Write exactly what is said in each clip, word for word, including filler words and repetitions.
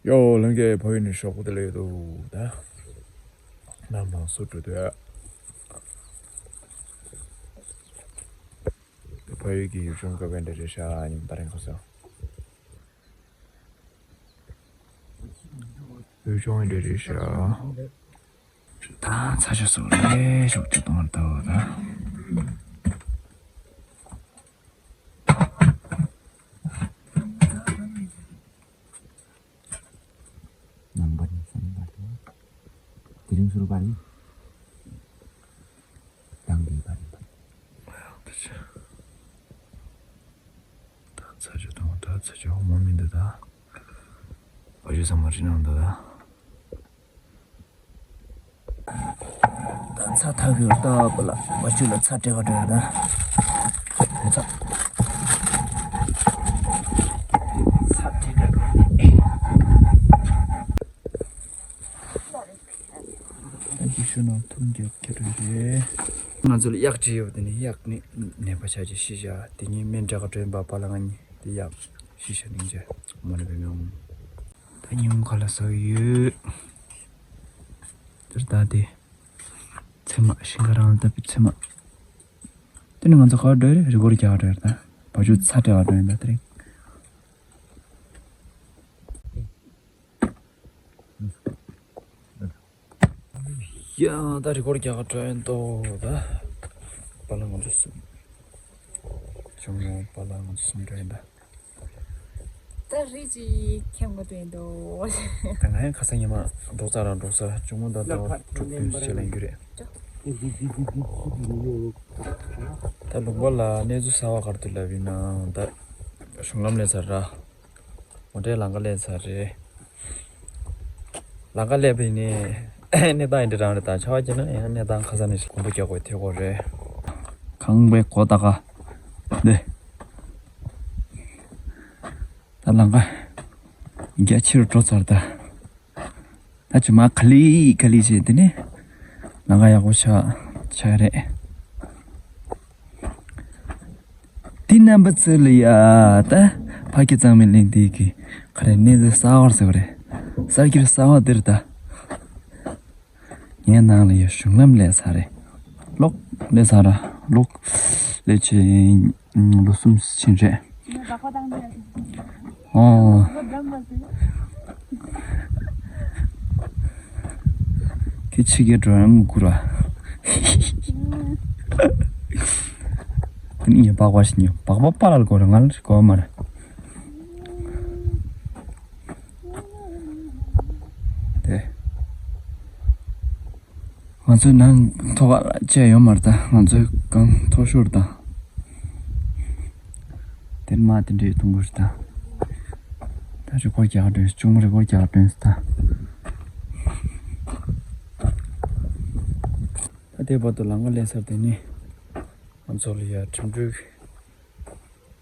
ཡོ། ལྷན་རྒྱས་ཕ་ཡུལ་ནས་ཞོགས་པ་དེ་ལ་ཡོད་དོ། ད་ནམ་ལངས་སུ་འགྲོ་དུས། ཕ་ཡུལ་གྱི་ཡུལ་ལྗོངས་དགའ་བའི་འདྲ་རེད་ཤག་ཉིན་ད་རིང་ཁ་སང་ཡུལ་ལྗོངས་འདྲ་རེད་ཤག་ད་ཚ་ཤ་སོགས་ལས་ཞོགས་ཇ་གཏོང་བར་ལྟ་བ་ད། ནང་པ་ནི་སེམས་པ་དེ། དེ་རིང་ཟུར་པ་རེད། དང་གི་པ་རེད་པ། ད་ཚ་ཆུ་དང་ད་ཚ་ཆུ་ཧོ་མོ་མི་འདུག་ད། བ་ཆུ་ཚང་མ་རི་ནང་འདུག་ད། ད་ཚ་ཐག་ཡོད་ད་པ་ལ་བ་ཆུ་ལ་ཚ་སྤྲད་ག་འགྲོ་ཡོད་ད། ཚ་ཚ་སྤྲད་ག་འགྲོ་ནས། ད་ཡི་ཤུ་ནང་ཐུམ་རྒྱབ་ཁྱེར་རེད། ང་ཚོ་ལ་གཡག་བྲིས་ཡོད་པ་དེ་ནི་གཡག་ནི་ནད་པ་ཆགས་ཀྱི་ཤི་བཞག་དེ་ཉིན་སྨན་འདྲ་ག་སྤྲོད་པ་པ་ལ་ང་གཉིས་དེ་གཡག་ཤི་བཞག་ནིང་ཆེ་མོ་ནི་བེ་མི་འོང་། ད་ཉིན་ག་ལ་ཟ་གི་ཡོད། དེར་ད་དེ་ཚེ་མ་ཤིང་ཁ་རང་ལ་བཏབ་པའི་ཚེ་མ། དེ་ནི་ང་ཚོ་ག་བར་འགྲོ་རེད། རི་སྐོར་རྒྱག་འགྲོ་རེད་ད། བ་ཕྱུགས་ཚ་སྤྲད་ག་འགྲོ་ཡིན་ད་དེ་རིང་། ཡ་ད་རི་སྐོར་རྒྱག་ག་འགྲོ་ཡིན་ཏོ་ད། པ་ལ་ང་ཚོ་གསུམ། ཆུང་མོ་པ་ལ་ང་ཚོ་གསུམ་འགྲོ་ཡིན་ད། ད་རི་ཅིག་ཁྱེམ་ག་འགྲོ་ཡིན་ཏོ། ད་ང་ཡང་ཁ་སང་ཉི་མ་འབྲོག་རྩ་ར་འབྲོག་རྩ་ཆུང་མོ་ད་ད་དྲུག་བདུན་ཞེ་ལེན་རྒྱུ་རེད། ད་ལུང་པ་ལ་གནས་ཚུལ་གསར་བ་ག་རེ་འདུག་ལབ་ཡིན་ན་ད་གཞུང་ལམ་ལས་ཚར་ར། མོ་ཊའི་ལམ་ཁ་ལས་ཚར་རེད། ལམ་ཁ་སླེབས་པ་ཡིན་ནའི་གནས་སྟངས་ཡིན་འདྲ་རང་རེད་ད། ཆར་པ་བརྒྱབ་ན་ཡང་གནས་སྟངས་ཁ་སང་ནས་གོམ་པ་རྒྱག་དགོས་ཐེབས་དགོས་རེད། ཁང་པའི་སྒོ་ད་ག་འདི། ད་ལམ་ཁ་རྒྱ་ཆེ་རུ་འགྲོ་ཚར་ད། ད་ཅི་མ་ག་ལི་ག་ལི་བྱས་དེ་ནས་ལམ་ཁ་ཡག་པོ་ཆགས་ཆགས་རེད། དེ་རྣམ་པ་ཚོ་ལ་ཡ་ད་ཕ་གི་གཙང་མའི་གླིང་དེ་གི་ག་རེ་གནས་ཚུལ་གསར་བར་ཟེར་བ་རེད། གསར་འགྱུར་གསར་བ་འདིར་ད། ངའི་ནང་ལ་ཡ་གཞུང་ལམ་ལས་ཚར་རེད། ལོག་ལས་ཚར་ར་ལོག་ལས་ཆེ་ལོ་གསུམ་ཕྱིན་རེད། ཨོ། ཁྱེད་ཕྱི་རྒྱལ་འགྲོ་ཡང་དགོས་ར། དེ་ནི་ངས་སྦག་སྦག་ཞིག་ཉོ། སྦག་སྦག་པ་ལ་དགོས་ར། ང་ལ་དགོས་མ་རེད། དེ། ང་ཚོའི་ནང་ཐོག་ཁ་ལ་བཅད་ཡོད་མ་རེད་ད། ང་ཚོའི་སྒང་མཐོ་ཤོས་རེད་ད། དེར་མ་དེ་འདྲའི་གཏོང་གི་རེད་ད། ད་རི་སྐོར་རྒྱག་འགྲོ་ཡིན། གཅུང་མོ་རི་སྐོར་རྒྱག་འགྲོ་ཡིན་ད། ད་དེ་བར་དུ་ལམ་ཁ་ལས་ཚར། དེ་ནས་ང་ཚོ་ལ་ཡ་འགྲིམ་འགྲུལ་གྱི་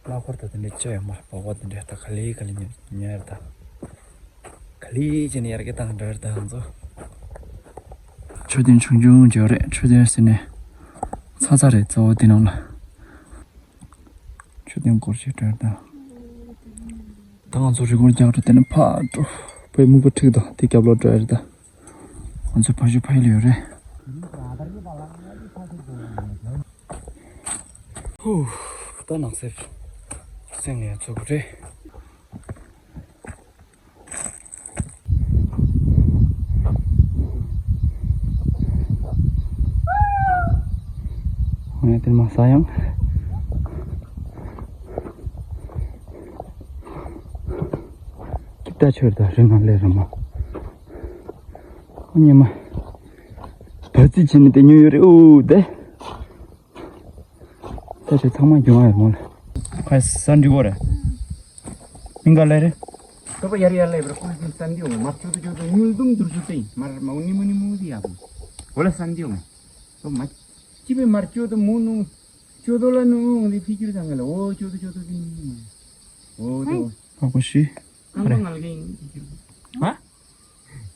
གླ་འཁོར་དང་དེ་འདྲ་བཅའ་ཡོད་མ་རེད། སྦག་སྦག་དེ་འདྲ་ད་ག་ལེ་ག་ལེ་ཉར་ཉར་ད། ག་ལེ་བྱས་ནས་ཡར་རྒྱས་བཏང་འདྲ་རེད་ད་ང་ཚོ། མཆོད་རྟེན་ཆུང་ཆུང་ཅིག་ཡོད་རེད། མཆོད་རྟེན་ཟེར་ནས་ཚ་ཚ་རེད། གཙོ་བོ་དེ་ནང་ལ་མཆོད་རྟེན་སྐོར་ཞིག་འདྲ་རེད་ད། ད་ང་ཚོ་རི་སྐོར་རྒྱག་འགྲོ། དེ་ནས་ཕར་འགྲོ། བོད་མུ་ག་ཁྲིག་དང་དེ་རྒྱབ་ལོགས་འགྲོ་ཡ་རེད་ད། ང་ཚོ་ཕ་ཤུལ་ཕ་ཡུལ་ཡོད་རེད། ཧུ། ད་ནགས་གསེབ་སེང་ངེ་ཚུགས་རེད། ངས་དེར་མ་ཟ་ཡང་ཀི་ཏ་ཆོར་ད་རི་ནང་ལས་ར་མ། ཉི་མ་བ་ཙི་བྱས་ནས་དེ་ཉོ་ཡོད་རེད། ཨོ་དེ། ད་ཆ་ཚང་མ་གྱོང་ཡོད་མོ་ལ། ཁ་ས་འགྲིག་གོ་རེད། མིང་ག་ལེ་རེད། ཏོ་པ་ཡར་ཡར་ལེ་བར་ཁོ་ཡིན་སན་དེ་ཡོང་མར་ཅོ་ཏོ་ཅོ་ཏོ་ཉུལ་དུམ་དུར་ཅུ་ཏེ་མར་མ་ནི་མོ་ནི་མོ་དེ་ཡག་གོ་ལ་སན་དེ་ཡོང་། ཏོ་མ་ཅི་པའི་མར་ཅོ་ཏོ་མོ་ནུ་ཅོ་ཏོ་ལ་ནུ་འོང་དེ་ཕི་ཅུར་ཚང་ག་ལ་ཨོ་ཅོ་ཏོ་ཅོ་ཏོ་དེ་ནི་ཨོ་དེ་ཨོ། ཨ་ཁོ་ཤི། ཨ་མ་ང་ལ་གིན་ཧ།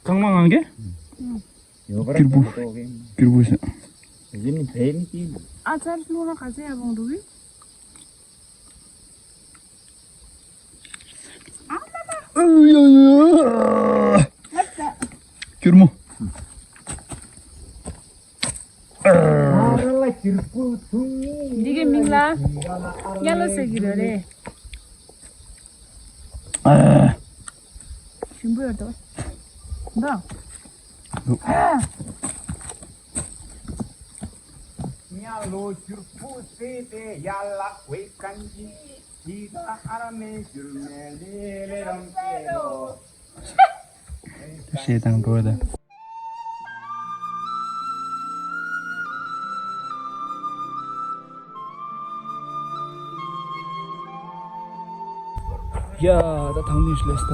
གང་མ་ངང་གི། ཡོ་ག་ར་སྐྱུར་པོ། སྐྱུར་པོ་ཞིག་ཡིན་ནི་བས་ནི་ཅི། ཨ་ཚར་ལོ་ན་ག་ཚད་ཡ་བོང་འགྲོ་གི། ཨ་མ་མ། སྐྱུར་མོ། འདི་གི་མིང་ལ་དམྱལ་བ་ཟེར་གྱི་རེད། ཞིམ་པོ་ཡོད་དོ། འདི། དམྱལ་བའི་སྐྱུར་པོ་ཟེར་ཏེ་ཡར་ལ་བས་གན་གྱི། ཇི་ལྟར་ཨར་མའི་སྒྱུ་མའི་ལས་ལས་རང་སྐྱེ་ལོ། ཞེས་དང་འགྲོ་བ་དང་། ཡ། ད་ཐང་ནས་སླེབས་ད།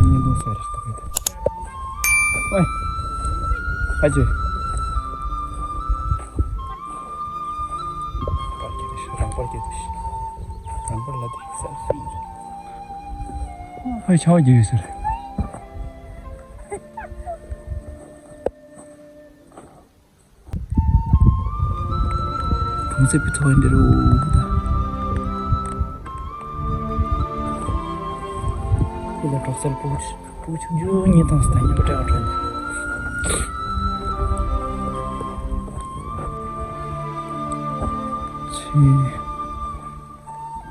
ཉིན་དུང་ས་རེད་ད་གི་ད། ཨོའི། ཨ་ཅེ། པར་སྐྱེས་ཏེ་ཤི་རང་པར་སྐྱེས་ཏེ་ཤི། རང་པར་ལ་དེ་ས་སི། ཨོའི་ཆ་བ་རྒྱུ་ཡོད་ཟེར། གང་ཚེ་བི་ཐོ་འདི་རུ། ཁྱེད་ལ་དྲག་རྩལ་པོ་པོ་ཆུང་ཆུང་གཉིས་དང་སྟན་ཉི་མ་བྲལ་བ་བྲལ། ཆེ།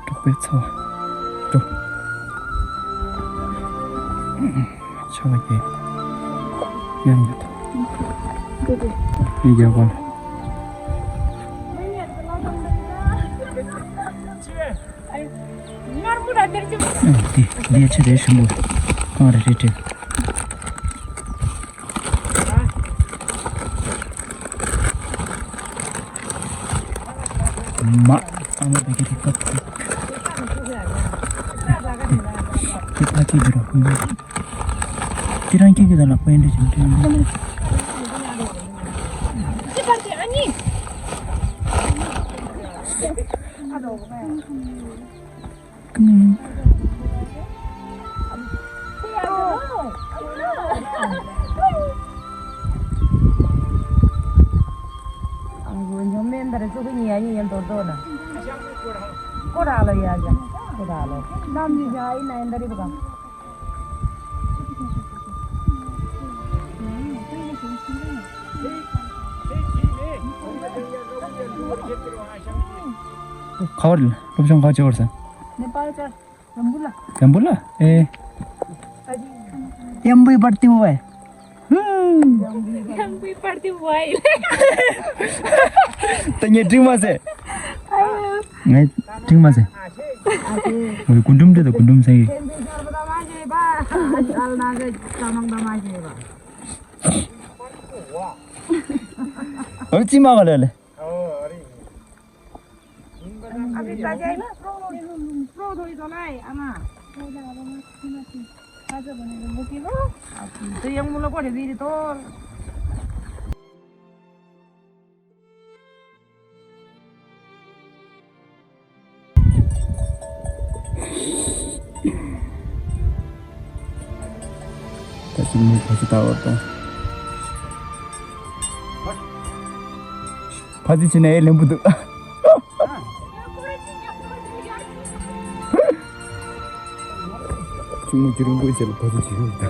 དྲག་པའི་ཚ་བ། འགྲོ། ཆ་བ་རྒྱས། ཡང་ཡོད། འདི་རྒྱ་གོན། འདི་འདི་ཆེ་རེད་ཞིམ་པོ། གང་རེད་རེད་རེད། མ། ཨ་མ་བེ་ཀེ་རི་ཀབ་ཀིག་དེ་ཕ་ཁྱི་གི་རོ། དེ་རང་ཁྱི་གི་ད་ལག་པ་ཡིན་འདྲ་བྱུང་དྲན་འདྲ། ག་བར་སློབ་སྦྱོང་ག་བྱེད་བར་ས། ནེ་པཱལ་ཅར། ཡམ་བུ་ལ། ཡམ་བུ་ལ། ཨེ། ཡམ་བུའི་པར་ཏི་བའི། ཡམ་བུའི་པར་ཏི་བའི། ད་ངས་འགྲིག་མ་ཟེར། ངས་འགྲིག་མ་ཟེར། འོ་རྒུན་འབྲུམ་འདྲ་དང་རྒུན་འབྲུམ་ཟེར་གི། འོ་ཅི་མ་ག་ལ་ལེ། अभी ताजा है ना, फ्रो, फ्रो थोड़ी तो लाए, आमा। ताजा बने, वो किलो। अब तो ये मुला को दे दी तो। ད་ཅི་མོ་ཕ་ཚི་ལྟ་བར་ད། ཕ་ཚི་བྱས་ན་ཨེ་ལེན་པོ་འདུག་ཅི་མོ་ཅི་རིང་པོ་བྱས་ལ་ཕ་ཚི་བྱེད་ཡོད་ད།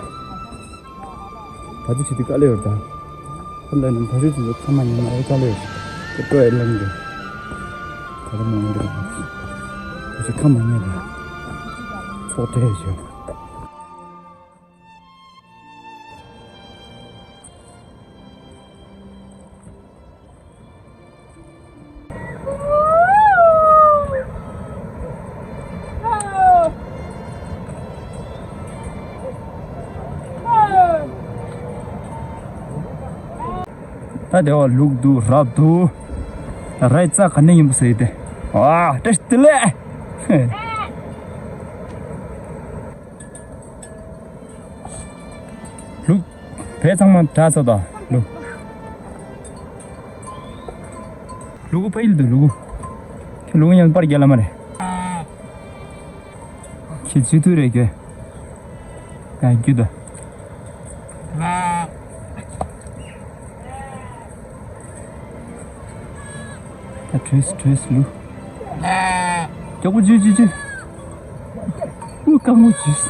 ཕ་ཚི་བྱེད་དུས་དཀའ་ལས་ཡོད་ད། ཁོ་ལ་ནི་ཕ་ཚི་བྱེད་དུས་ཚང་མ་ཉན་ན་ཨེ་དཀའ་ལས་ཡོད། ཁོ་སྤྲོ་ཨེ་ལེན་གི། ད་ལྟ་མོ་འདི་ལ་ཕ་ཚི་ཁ་མ་ཉན་ལ། ཚོགས་གྲལ་བྱོས། ད་དེ་བ་ལུག་འདུག་རབ་འདུག་ར་རྩ་ག་ནས་ཡིན་པ་ཟེར་ཏེ། ཨ་བཀྲ་ཤིས་བདེ་ལེགས། ལུག་བས་ཚང་མ་དྲག་ས་དང་ལུག་ལུ་གུ་ཕ་ཡིལ་དུ་ལུ་གུ། ཁྱེད་ལུ་གུ་ཡང་པར་རྒྱལ་ལ་མ་རེད། ཁྱེད་ཇུས་ཐུ་རེད་གྱོད། ཡང་རྒྱུ་དུ། ད་ བྲོས་བྲོས་ལུ། མགྱོགས་པོ་འཇུས་འཇུས་འཇུས། ཨུ་རྐང་མོ་འཇུས།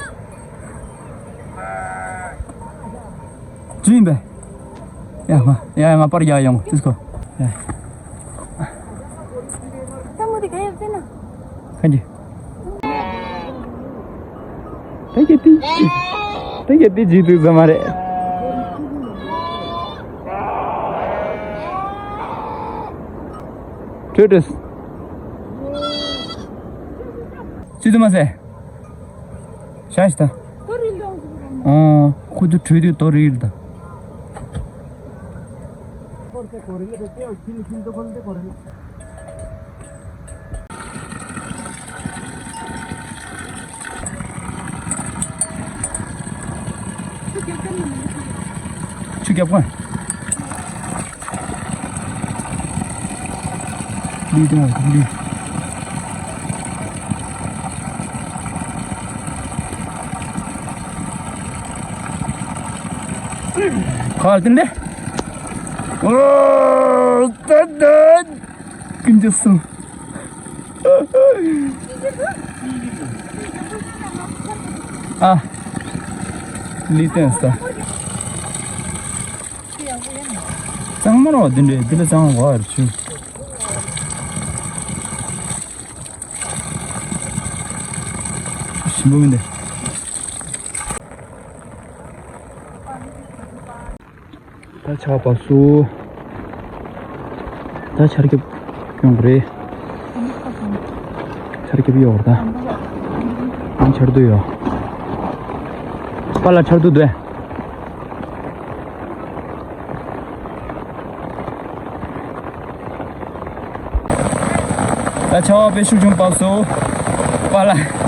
འཇུས་ཡིན་པས། ཡ་ང་ཡ་ང་པར་རྒྱག་ཡོང་ཙིས་ཁོ། ཡ། ད་མོ་དེ་ག་ཡབ་ཙེ་ན། ཁ་གྱི། ད་གྱི་ཏི། ད་གྱི་ཏི་ཇི་དུ་ཙམ་མ་རེད། ཁྲོས་ཁྲོས། ཅི་དུ་མ་ཟེ། ཤ་ཤི་ད། ཨོ། ཁུ་དུ་ཁྲོས་དུ་དོ་རིལ་ད། ཆུ་རྒྱབ་གོ། ལུས་དང་ལུས། ཁ་ལ་ཏིན་ཏེ། ཨོ། ཏན་ཏན། ཀུན་གྱི་སུ། ཨ། ལི་ཏན་སྟ། གཙང་མ་རོ་འདི་འདྲས་འདི་ལ་གཙང་བ་ར་ཆུ། ཞིམ་པོ་མིན་འདི། ད་ཆར་བབས་སོང་། ད་ཆར་རྒྱབ་ཡོང་གི་རེད། ཆར་རྒྱབ་ཡོད་རེད་ད། ཨང་ཆར་དུ་ཡོད། པཱ་ལགས་ཆར་དུ་འདུག་ད་ཆར་པ་དཔེ་ཤུགས་ཆུང་བབས་སོང་། པཱ་ལགས།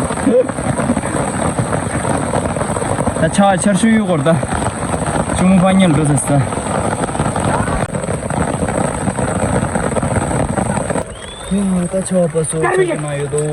ད་ཆར་ཆར་ཤུགས་ཡོད་སྐོར་ད། ཆུ་མོ་ཕ་ཉལ་འགྲོ་ཟེར་ས། ད་ཆར་པ་སོང་ཆར་ན་ཡོད་དོ།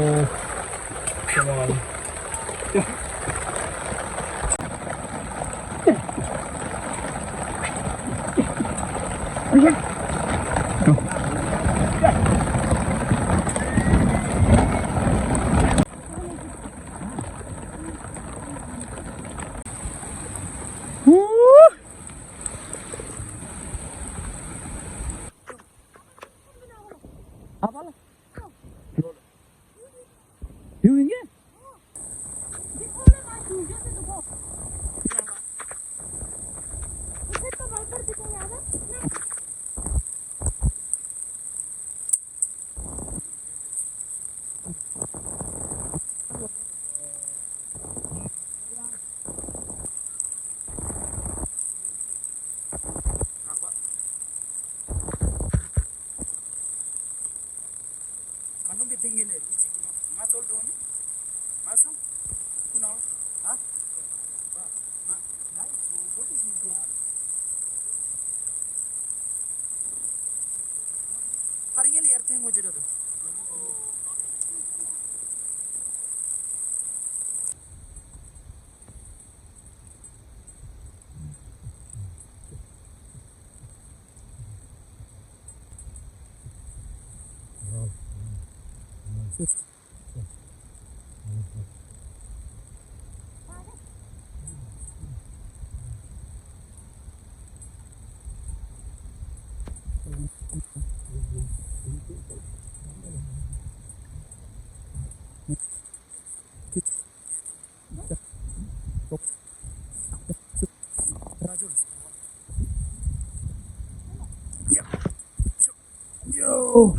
Yo.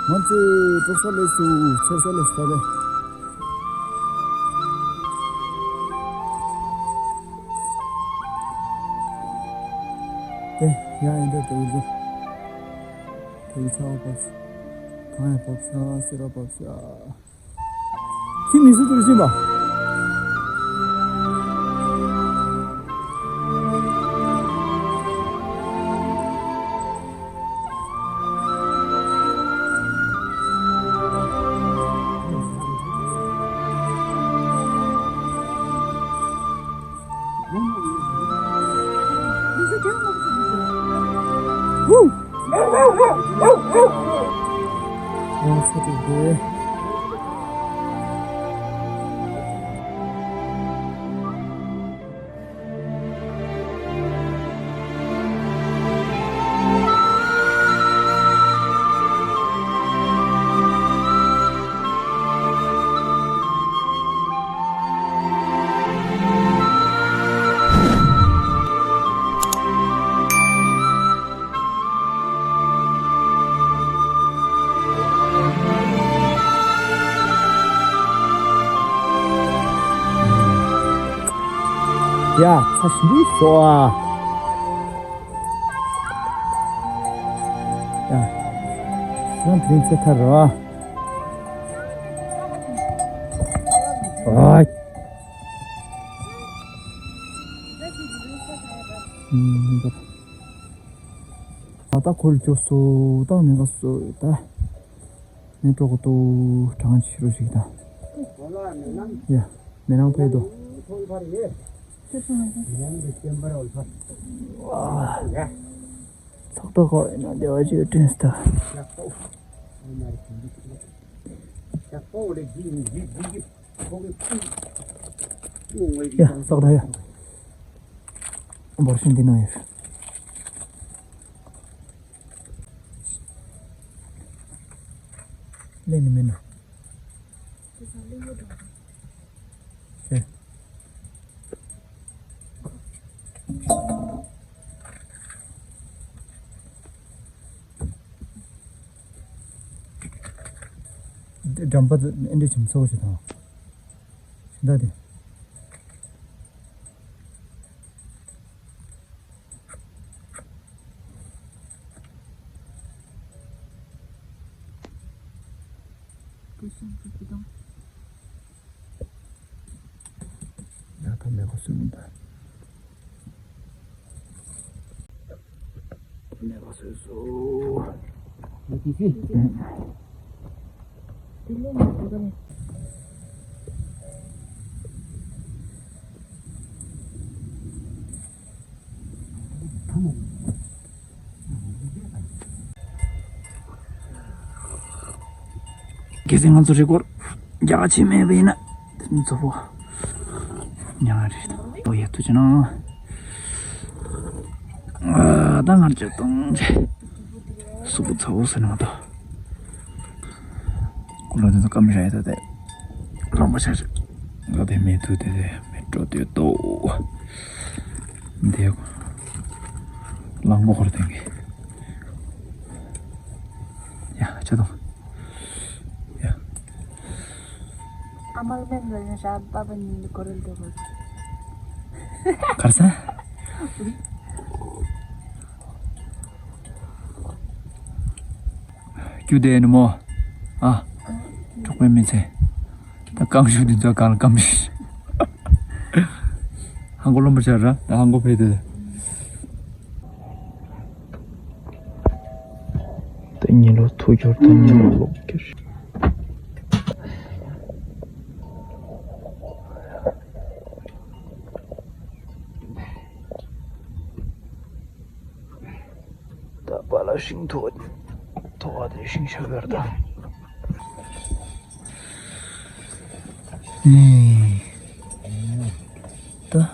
ང་ཚོས་འགྲོ་ས་ལས་སུ་ཆེ་ས་ལས་ས་རེད། དེ་ཡང་ཡིན་འདྲ་དེ་ཡིན་འདུག་དེ་ཡི་ཚ་བ་བབས་ཤག་གང་ཡང་བབས་ཤག་སེར་བ་བབས་ཤག་ཁྱི་མི་སུ་དུར་བཞིན་པ། ཡ། ཚ་ཞིམ་པོ་སོ་ཨ། ཡ། ང་དེ་རིང་ཚེ་ཐར་རོ། ཨ། ཨ། ད་ཁོལ་ཅོ་སོ་ད་ནི་ག་སོ་ད། ནི་ཏོག་ཏོ་གྲང་ཆེ་རུ་ཞིག་དང་། ཡ། མེ་རང་ཕེ་དོ། ཚོགས་གྲོགས་ཁོ་ཡིན་ན་བདེ་བ་ཅིག་བསྐྲུན་སྟ། ཡ། ཚོགས་གྲོགས་ཡ། འབོར་ཤིང་འདི་ན་ཡོད། ལེན་ནི་མིན་ན། ཨེ། འདི་འགྲམ་པ་དེ་ཨེ་འདྲ་བྱུང་ཚོགས་ཞིག་དང་། ཤིང་རྟ་དེ། ཡ་ད་མེད་པ་སུ་མིན་པ། མེད་པ་སུ་སུ། མི་དེ་སི། དེ་ལས་མི་དེ་ག་ནས། གལ་སྲིད་ང་ཚོ་རི་སྐོར་རྒྱག་ཆེ་མེད་པ་ཡིན་ན་དེ་ཚོ་ཕོ་ཉ་རེད། ཨོ་ཡ་ཐུགས་རྗེ་གནང་། ཨ་ད་ང་ཚོ་གཏོང་ཆེ་སུ་པོ་ཚ་བོ་ཟེར་ན་མ་གཏོགས། ཀུ་ལོ་དེ་ཚོ་སྐམ་རེད་ད་དེ། ལོང་པ་ཆགས་ཆགས། ད་དེ་མེ་ཐུ་དེ་དེ་མེ་སྤྲོ་དེ་ཏོ། དེ་གླང་པོ་ཧོར་དེང་གི། ཡ་ཆ་དང་། མལ་མེན་ར་ཡང་ཤ་པ་པ་ཉིན་གོ་རལ་དེ་བར། གར་ས། རྒྱུ་དེ་ནི་མོ། ཨ། གྲོགས་པའི་མི་ཚེ། ད་རྐང་ཤུ་དེ་ཚོ་གང་ལ་སྐམ་ཤི། ཧང་གོ་རློན་པོ་ཆགས་ར། ད་ཧང་གོ་ཕེ་དེ། ད་ཉི་ལོ་ཐུག་འཁྱོར་ད་ཉི་ལོ་ལོག་འཁྱོར། ད་པ་ལ་ཤིང་ཐོག་ཐོག་དེ་ཤིང་ཤ་གར་ད། ད།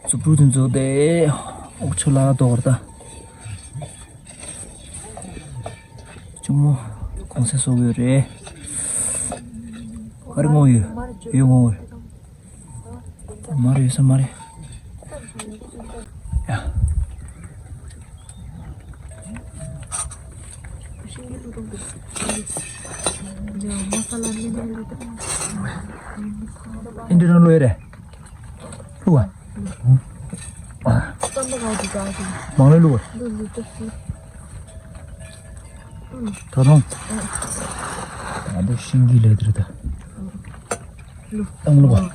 རྩུབ་རུ་དེ་ཚོ་དེ་ཨོག་ཆུ་ལ་དོར་ད། གཅུང་མོ་གོང་ས་སོག་ཡོད་རེད། ག་རེ་ངོ་ཡོད། ཡོད་ངོ་ཡོད། མ་རེད་ས་མ་རེད། ཡ། ཨིན་དྲི་རང་ལོས་རེད། ལུག་ཨ། མང་ལོས་ལུག་ཨ། ད་རུང་། ད་འདི་ཤིང་གི་ལས་དེར་ད། ཨང་ལུག་ཨ།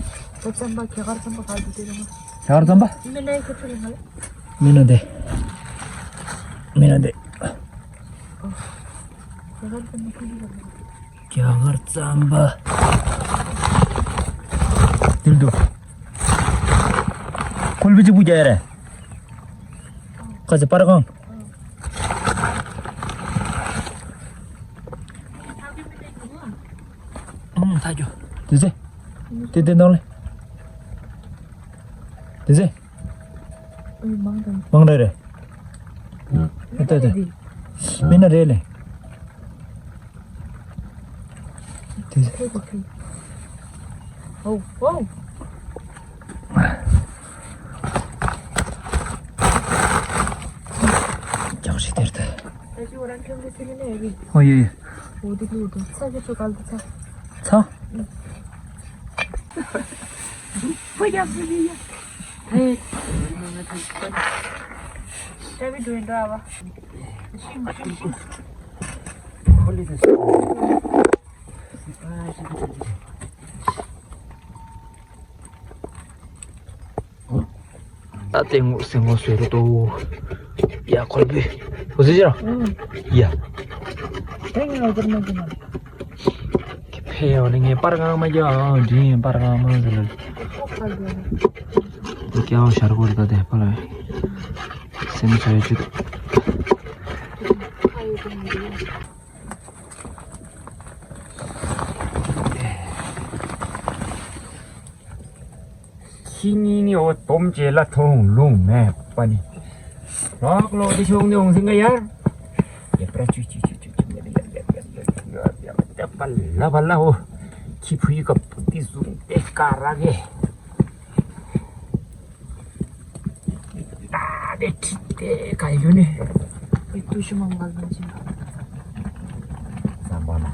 ད་རྩམ་པ་རྒྱ་གར་རྩམ་པ་ག་དུས་དེ་རེད་མ། རྒྱ་གར་རྩམ་པ། མི་ནའི་ཁ་ཐུག་ལ་ང་ལ། མི་ན་དེ། མི་ན་དེ། རྒྱ་གར་རྩམ་པ་ཁ་ཐུག་ལ་ང་ལ། རྒྱ་གར་རྩམ་པ། དིལ་དུ། ཁོལ་བི་ཅི་བུ་རྒྱ་རེད། ཁ་ཚེ་པར་གང་། ཨང་ཐ་ཅོ། དེ་ཚེ། དེ་དེ་ནང་ལེ། དེ་ཚེ། མང་རེ་རེ། ཨ་ཏ་ཏ། མི་ན་རེ་ལེ། དེ་ཚེ། ཨོ་ཨོ། ཀྱང་ཞིག་དེར་ཐལ། ཨོ་ཡེ་ཡེ། ཚ། ད་ལྟ་ངོ་སེ་ངོ་སེ་རུ་ཏོ། ཡ་ཁོལ་བི། འོ་ཟེར་ཅི་རང་། ཡ། ད་ངས་ལོ་ཙར་མ་གི་ན། ཁྱེད་ཕེ་ཡོང་ནས་ངས་པར་གང་མ་རྒྱག་ཨང་འདྲིན་པར་གང་མ་ཟེར་ལ། འདི་ཀྱང་ཤར་གོར་ད་དེ་པ་ལ། སེམས་ཚོས་ཅི། ཁྱེད་གཉིས་ནི་འོ་དོམ་བཅས་ལ་མཐོང་ལུང་མེད་པ་ནི། ལོག་ལོག་དེ་ཤོང་ནི་འོང་སེང་ག་ཡར། ཡ་པྲ་ཆུ་ཆུ་ཆུ་ཆུ་ཆུ་ཡ་ཡ་ཡ་ཡ་ཡ་ཡ་ཡ་པ་ལ་པ་ལ་འོ། ཁྱི་ཕུའི་ཀ་པུ་ཏི་བཟུང་སྟེ་ཀ་ར་གེ། ད་དེ་ཁྲིད་དེ་ག་ཡོད་ནི། ཨེ་ཏུ་ཤི་མང་ག་ལ་ཅི། ས་མ་ན།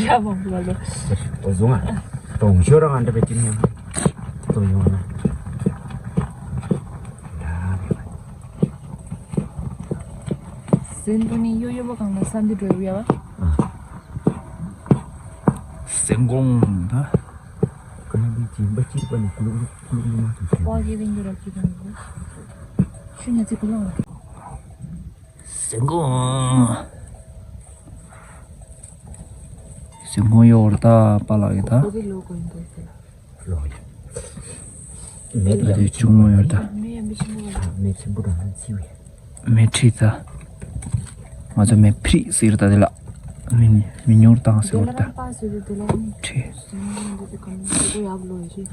ཡ་མང་ག་ལ། ཨོ་བཟུང་ཨ། དོང་ཤོར་རང་འདྲ་བའི་ཅི་ནི། ཏོ་ཡོང་ན། ཟན་དུ་ནི་ཡོ་ཡོ་བ་གང་ལ་ས་འདི་འགྲོ་ཡོ་ཡ་བ། སེང་གོང་ད། ཀ་ནི་སྦྱིན་པ་གཅིག་པ་ནི་ཀླུ་ཀླུ་ཀླུ་ཀླུ་མ་ཐུབ་ཤེས། ཝ་གི་བིན་གི་ར་གི་བིན་གི། ཤུ་ཉ་ཚི་ཀླུ་ལ། སེང་གོང་། སེང་གོང་ཡོར་ད་པ་ལགས་ཡིན་ད། ཨོ་དེ་ལོ་གོ་ཡིན་དོ་ཟེར། ལོ་ཡིན། མེད་ཡ་དེ་ཆུང་མོ་ཡོར་ད། མེད་ཡ་མི་ཆེན་པོ་ལ། མེད་ཆེན་པོ་རང་ཚི་བས། མེ་ཁྲི་ད། ང་ཚོ་མེ་ཕྲི་ཟེར་ད་དེ་ལ། མི་མི་ཉོར་དང་ཟེར་བར་ད། དེ་ལ་རང་པ་ཟེར་དེ་ལ་རང་། ཁྲི། ཟེར་ན་འདི་དེ་གམ་དེ་གོ་ཡག་ལོ་ཡི་ཤི།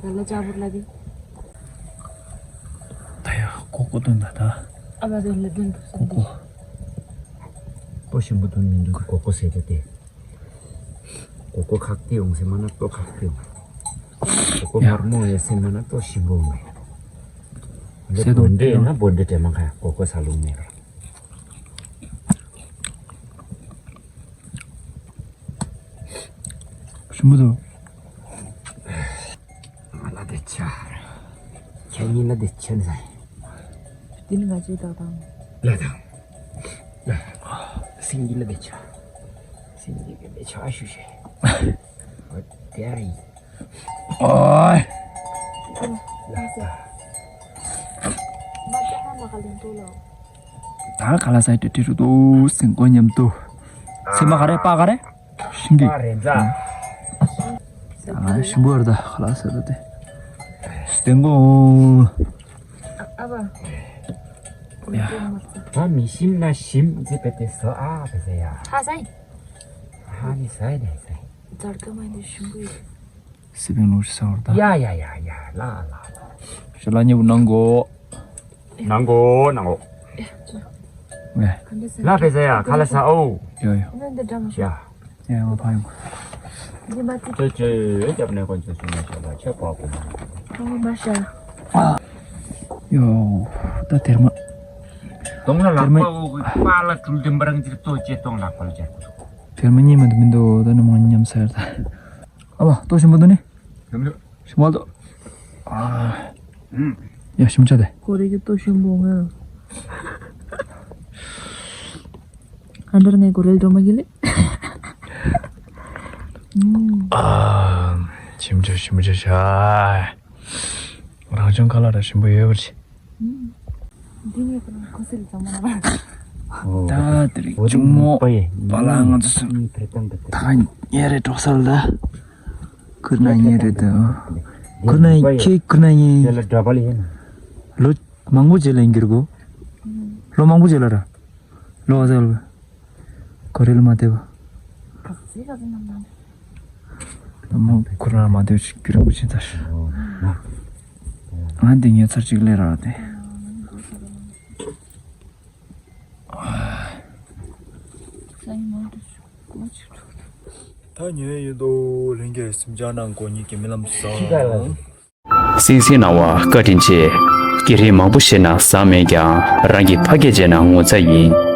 ད་ལ་ཅ་བུར་ལ་དེ། ད་ཡ་ཀོ་ཀོ་དོན་ད་ད། ཨ་བ་དེ་ལ་དོན་དུ་ཀོ་ཀོ། ཏོ་ཞིམ་པོ་དོན་མི་འདུག་གི་ཀོ་ཀོ་ཟེར་ད་དེ། ཀོ་ཀོ་ཁག་ཏི་ཡོང་སེ་མ་ན་ཏོ་ཁག་ཏི་ཡོང་། ཀོ་ཀོ་མར་མོ་ཡོང་སེ་མ་ན་ཏོ་ཞིམ་པོ་ཡོང་མེད། སེ་ཏོ་བོན་འདྲེ་ཡིན་ན་བོན་འདྲེ་དྲེ་མ་ཁ་ཀོ་ཀོ་ས་ལུང་མེད་ར། ཆེན་པོ་འདུག་ང་ལ་དེ་ཆ། ཁྱེད་གཉིས་ལ་དེ་ཆ་ནི་ས་ཡིན། དེ་ནི་ང་ཚོའི་བདག་དང་། ལ་དང་། ལ། སེང་གེ་ལ་དེ་ཆ། སེང་གེ་གི་དེ་ཆ་ཞུ་ཞེས། འོ་དེ་ཨ་ཡིན། ཨོའི། ད་ག་ལ་སའི་ཏྲི་ཏྲི་རུ་ཏོ་སེང་གོ་མཉམ་དུ། སེ་མ་ག་རེ་པ་ག་རེ། ཤིང་གི། པ་རེ་འཛའ། ཨ་ཤིང་བར་ད་ག་ལ་སའི་ཏྲི་ཏྲི། སྟེང་གོ། ཨ་བ། ཡ། ད་མི་ཤིམ་ན་ཤིམ་ཟེར་བས་ཏེ་ཟོ་ཨ་བས་ཟེར་ཡ། ཧ་སའི། ཧ་ནི་སའི་ནས་སའི། ཛར་ཀ་མ་འདི་ཤིང་བུ་ཡིན། སི་པིང་ལུགས་ཤིག་ཟེར་བར་ད། ཡ་ཡ་ཡ་ཡ་ལ་ལ་ལ། ཞལ་ལག་མཉེས་པོ་གནང་གོ། གནང་གོ་གནང་གོ། ཨེ་ཅོ། ཝེ། ག་འདྲ་ཟེར། ལ་བེ་ཟ་ཡ་ཁ་ལ་ས་ཨོ། ཡོ་ཡོ། ཨ་ནི་འདི་འདྲ་མ་ཤོག་ཡ། ཡ་ང་ཕ་ཡོང་། འདི་མ་ཙི། ཅོ་ཅོ་རྒྱབ་ནས་ཀོན་ཅོ་ཤུ་མ་ཤ་ལ་ཆ་པ་པོ། ཨོ་མ་ཤ། ཡོ། ད་དེར་མ། དོང་ལ་ལག་པ་དེར་མ། འུ་གི་པ་ལ་གྲུལ་ལྡིམ་པ་རང་ཅིག་ཏོ་ཅེ་དོང་ལག་པ་ལ་རྒྱག་གོ། དེར་མ་གཉིས་མ་འདི་མི་འདུག་ད་ནི་མང་ཉམས་ས་ཡར་ད། ཨ་བ་ཏོ་ཞིམ་པོ་འདུག་ནི། ཞིམ་པོ་འདུག་ཨ། ཡ་ཞིམ་ཆ་དེ། གོ་རེ་གི་ཏོ་ཞིམ་པོ་ང་། ཨ་འདྲར་ངའི་གོ་རེལ་འགྲོ་མ་གི་ལེ། ཨ། ཞིམ་ཆ་ཞིམ་ཆ་ཤ། རང་བྱུང་ཁ་ལག་ར་ཞིམ་པོ་ཡོད་པ་རེད། འདི་ངས་ཁོ་རང་ཁོ་སིལ་ཙམ་མ་ན། ད་དེ་རིང་ཇུ་མོ་པ་ལ་ང་ཚོ་སུ་ད་ཉེ་རེ་འགྲོ་སར་ལ། ཁུར་ན་ཉེ་རེ་ད། ཁུར་ན་ཁྱེད་ཁུར་ན་ཉེ། ཡ་ལ་འདྲ་པ་ལ་ཡིན། ལོ་མང་པོ་རྗེས་ལ་ཡིན་གྱུར་གོ། ལོ་མང་པོ་རྗེས་ལ་ར། ལོ་ཨ་ཟེར་ལ། གོ་རེ་ལ་མ་བལྟས་པ། ག་ཚོད་ག་ཚོད་ནམ་ནམ། ད་མོ་ཁོ་རང་མ་སྡོད་ཅིག་རྒྱུ་རིན་པོ་ཆེ་ཚར། ང་འདི་ངའི་ཚར་གཅིག་ལས་རག་སྟེ། ད་ཉོན་ཡོད་དོ་ལྷན་རྒྱས་སེམས་ཅན་ནང་གོ་ཉིད་ཀྱི་རྨི་ལམ་བཟང་། སིང་སིང་སྣང་བ་བཀའ་དྲིན་ཆེ། སྐད་རིགས་མང་པོ་ཤེས་ན་བཟང་མེད་ཀྱང་རང་གི་ཕ་སྐད་བརྗེད་ན་ངོ་ཚ་ཡིན།